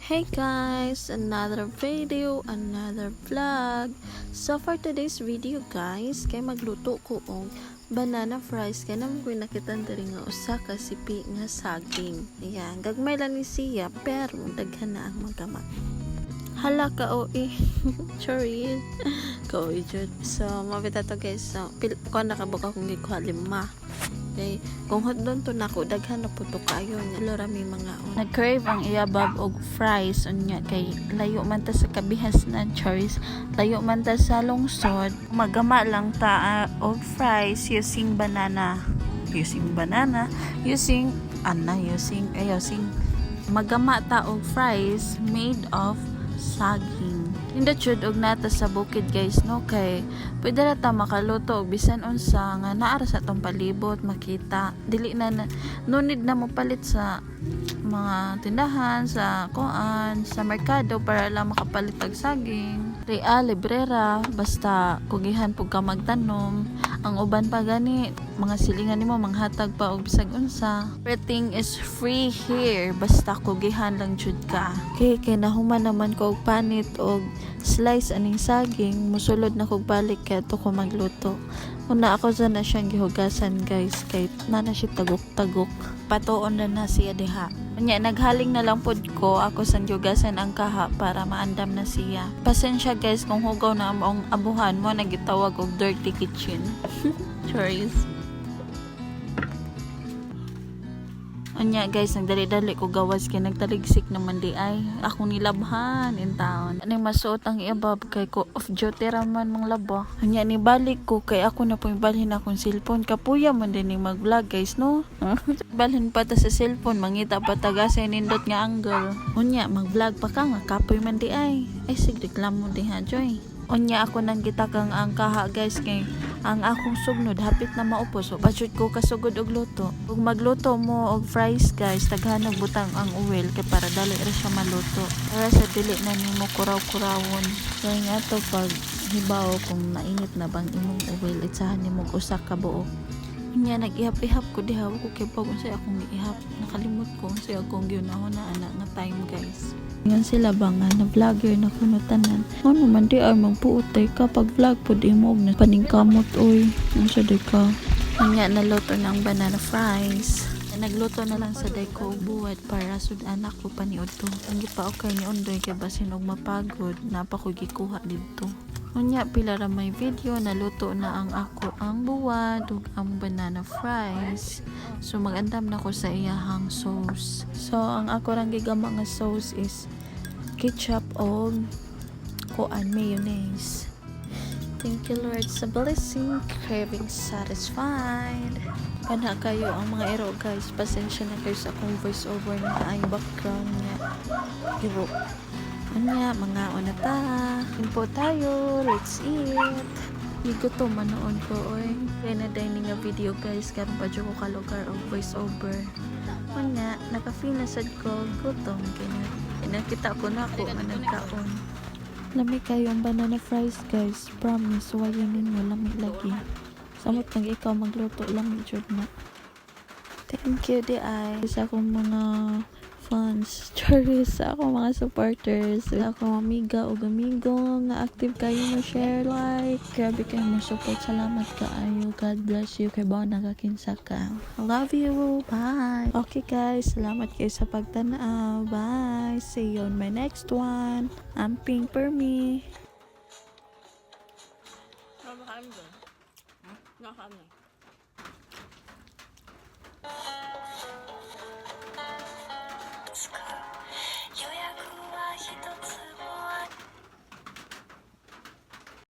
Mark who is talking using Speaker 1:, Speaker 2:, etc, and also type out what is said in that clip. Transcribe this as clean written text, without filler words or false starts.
Speaker 1: Hey guys, another video, another vlog. So for today's video, guys, kay magluto ko og banana fries, kay naa man ko'y nakita diri nga usa ka sipi nga saging. Ayan, gagmay lang ni siya pero daghan na ang magama. Hala ka oi. Sorry. Ka-oi jud. So, mabita to, guys. So, pil ko nakabuka akong gikuha, lima. Okay, kung hotdon to nako, daghan na po to kayo nya. Lora may mga nag-crave ang iyabab og fries, unya kay layo man ta sa kabihasnan, charis. Layo man ta sa lungsod. Magama lang ta og fries using banana. Using banana, using ana, using ay using magama ta og fries made of saging. Nindot jud og nata sa bukid, guys, no, kay pwede ra ta makaluto og bisan unsa nga naa ra sa atong palibot makita. Dili na, no need na mo palit sa mga tindahan sa kuan sa merkado para lang makapalit og saging. Real, libre ra basta kugihan pud ka magtanom. Ang uban pa gani, mga silingan nimo, manghatag pa og bisag unsa. Everything is free here basta kugihan lang jud ka. Okay, kay nahuman naman ko og panit og slice aning saging, musulod na kog balik kay adto ko magluto. Una ako sa na siyang gihugasan, guys, kay na na siya tagok-tagok. Patuon na na siya diha. Unya naghaling na lang pod ko, ako sang gihugasan ang kaha para maandam na siya. Pasensya, guys, kung hugaw na among abuhan mo nagitawag og dirty kitchen. Charis. Unya guys, nagdali-dali ko gawas kay nagtaligsik naman di ay. Akong nilabhan in town. Anong masuot ang iabab kay ko off duty ra man mang laba. Unya ni balik ko kay ako na po balhin akong cellphone. Kapuya man din ni mag-vlog, guys, no. Balhin pa ta sa cellphone, mangita pa taga sa nindot nga angle. Unya mag-vlog pa ka nga kapoy man di ay. Ay sig reklamo diha, Joy. Unya ako nang gitakang ang kaha, guys, kay ang akong sugnod hapit na maupos so pasyud ko kasugod og luto. Ug magluto mo og fries, guys, taghan og butang ang oil kay para dali ra siya maluto. Para sa dili na nimo kuraw-kurawon. Kaya nga to pag hibaw kung nainit na bang imong oil, itsahan nimo og usa ka buok. Unya nag-ihap-ihap ko diha, wa ko kibaw kung unsay akong giihap. Nakalimot ko unsay akong gihuna-huna ana nga time, guys. Ingon sila ba nga na vlogger na kuno tanan. Ano man di ay magbuot ay ka pag vlog pud imo og paningkamot oy. Unsa di ka? Unya naluto ng banana fries. Nagluto na lang sa day ko og buwat para sud anak ko paniudto. Ang gipa okay ni Ondoy kay basin og mapagod napa ko gikuha didto. Unya pila ra may video, naluto na ang ako ang buwad ug ang banana fries. So magandam na ko sa iyahang sauce. So ang ako rang gigama nga sauce is ketchup og kuan, mayonnaise. Thank you, Lord, sa blessing. Craving satisfied. Kana kayo ang mga ero, guys. Pasensya na kayo sa akong voice over na ay background niya. Iro. Unya, mga una ta. Kain po tayo. Let's eat. Gigutom man noon ko, oy. Kaya na dining nga video, guys. Karon pa jud ko kalugar og voice over. Unya, naka-feel na sad ko gutom. Kaya nakita ko na ako nga nagkaon. Lami kayo ang banana fries, guys. Promise, suwayon ninyo, lami lagi. Samot nag ikaw magluto, lami jud na. Thank you di ay sa akong mga fans, charis, sa akong mga supporters, sa akong amiga o amigo nga active kayo mo share, like. Grabe kayo mo support. Salamat kaayo. God bless you kay ba nakakinsa ka. I love you. Bye. Okay guys, salamat kayo sa pagtanaw. Bye. See you on my next one. I'm Pink for me.
Speaker 2: Nakain doon. Nakain na.